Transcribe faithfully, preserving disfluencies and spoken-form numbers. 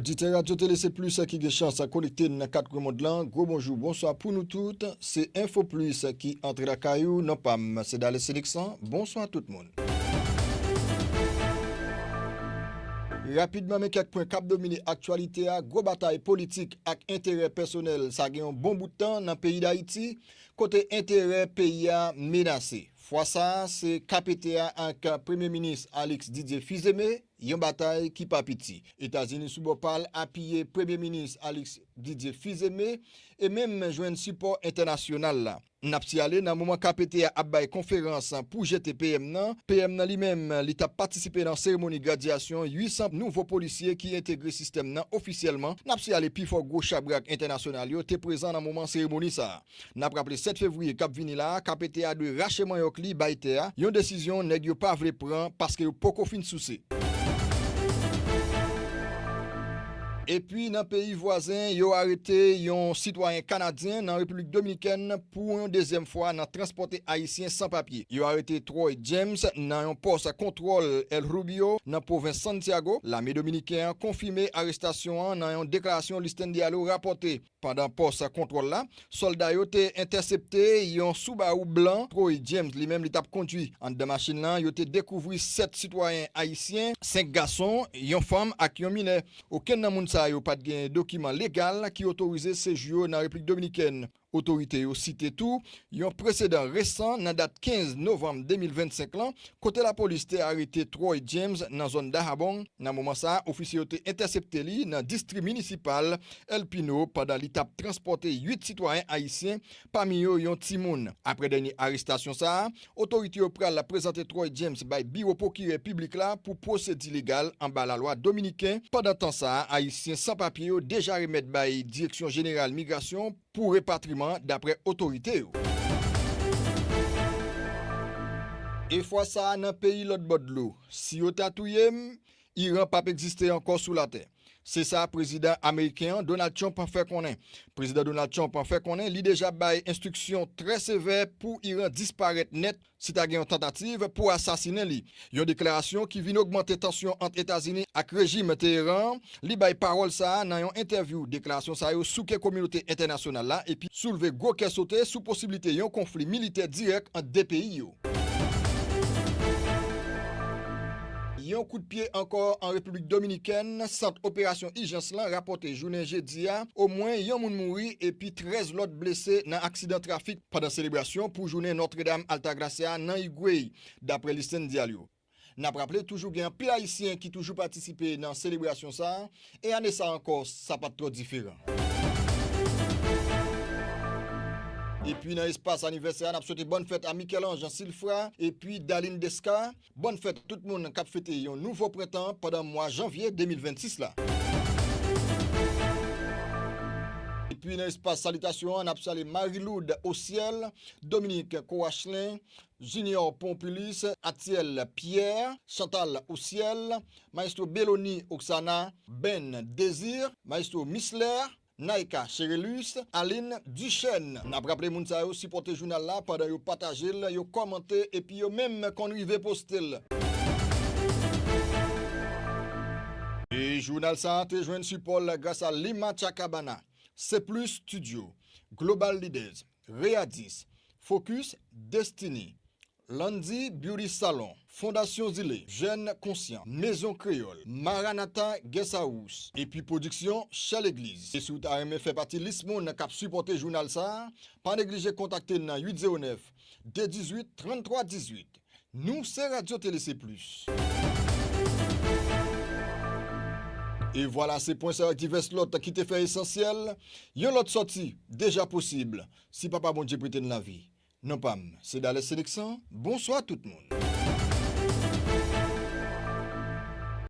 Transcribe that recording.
Oditè Radyo Tele Se Plis ki gen chans konekte nan kat kwen mond lan, gwo bonjou, bonswa pou nou tout. Se Enfo Plis ki antre lakay ou. Non pa m, se Dales Félixon. Bonswa tout moun. Rapidman, men kèk pwen k ap domine aktyalite a. Gwo batay politik ak enterè pèsonèl, sa gen yon bon bout tan nan peyi Dayiti, kote enterè peyi a menase. Fwa sa a, se K P T a ak Premye Minis Alix Didier Fils-Aimé, yon batay ki pa piti. Etazini sou bò pa l apiye Premye Minis Alix Didier Fils-Aimé e menm jwenn sipò entènasyonal la. N ap siyale nan moman K P T a ap bay konferans pou jete P M nan, P M nan li menm, li t ap patisipe nan seremoni gradyasyon uit san nouvo polisye ki entegre sistèm nan ofisyèlman. N ap siyale pifò gwo chabrak entènasyonal yo te prezan nan moman seremoni sa a. N ap raple sèt fevriye k ap vini la a, K P T a dwe rache manyòk li bay tè a, yon desizyon nèg yo pa vle pran paske yo poko fin souse. Epi nan peyi vwazen, yo arete yon sitwayen kanadyen nan Repiblik Dominikèn pou yon dezyèm fwa nan transpòte Ayisyen san papye. Yo arete Troy James nan yon pòs kontwòl El Rubio nan pwovens Santiago. Lame dominiken an konfime arestasyon an nan yon deklarasyon Listen Diallo rapòte. Pandan pòs kontwòl la, sòlda yo te entèsepte yon Subaru blan Troy James li menm li t ap kondui. Anndan machin lan, yo te dekouvri sèt sitwayen ayisyen, senk gason, yon fanm ak yon minè. Okenn nan moun sa yo pa t gen dokiman legal ki otorize sejou yo nan Repiblik Dominikèn. Otorite yo site tou yon presedan resan nan dat kenz novanm de mil vennsenk lan, kote lapolis te arete Troy James nan zòn Dajabón. Nan moman sa a, ofisye yo te entèsepte li nan distri minisipal El Pino pandan li t ap transpòte uit sitwayen ayisyen, pami yo yon timoun. Apre dènye arestasyon sa a, otorite yo pral prezante Troy James bay biwo pwokirè piblik la pou pwosedi legal anba lalwa dominiken. Pandan tan sa a, Ayisyen san papye yo deja remèt bay Direksyon Jeneral Migrasyon pou repatriman, dapre otorite yo. E fwa sa a nan peyi lòt bò dlo, si yo ta touye m, Iran p ap egziste ankò sou latè. Se sa prezidan ameriken an, Donald Trump, fè konnen. Prezidan Donald Trump fè konnen li deja bay enstriksyon trè sevè pou Iran disparèt nèt si ta gen yon tantativ pou asasinen li. Yon deklarasyon ki vin ogmante tansyon ant Etazini ak rejim Teheran an. Li bay pawòl sa a nan yon entèvyou. Deklarasyon sa yo souke kominote entènasyonal la epi soulve gwo kè sote sou posiblite yon konfli militè dirèk ant de peyi yo. Yon kout pye ankò an Repiblik Dominikèn, sant operasyon ijans lan rapòte jounen jedi a, omwen yon moun mouri epi trèz lòt blese nan aksidan trafik pandan selebrasyon pou jounen Notre Dame Altagracia nan Higüey, dapre Listen Diallo. N ap raple, toujou gen anpil Ayisyen ki toujou patisipe nan selebrasyon sa a, e ane sa a ankò, sa pa t twò diferan. Epi nan espas anivèsè a, n ap swete bòn fèt a Michel-Ange Silfra epi Daline Desca. Bòn fèt tout moun k ap fete yon nouvo prentan pandan mwa janvye de mil vennsis la. Epi nan espas salitasyon an, n ap salye Marie-Lourdes Ociel, Dominique Coachelin, Junior Pompilus, Atiel Pierre, Chantal Ociel, Maestro Belony Oksana, Ben Désir, Maestro Misler, Naïka Cherelus, Aline Duchesne. N ap raple moun sa yo sipòte jounal la pandan yo pataje l, yo kòmante epi yo menm konn rive poste l. E jounal sa a te jwenn sipò l gras a Lima Chacabana, Seplis Studio, Global Leaders, Readis, Focus, Destiny, Landy Beauty Salon, Fondasyon Zile, Jèn Konsyan, Mezon Kreyòl, Maranatha Guest House, epi pwodiksyon Chè Legliz. E si w ta renmen fè pati lis moun k ap sipòte jounal sa a, pa neglije kontakte n nan uit zewo nèf, de dizuit, tranntwa dizuit. Nou se Radyo Tele Se Plis. E vwala, se pwen sa yo ak divès lòt ki te fè esansyèl. Yon lòt sòti deja posib. Si Papa Bondye prete n lavi. Non pa m, se Dales Félixon. Bonswa tout moun.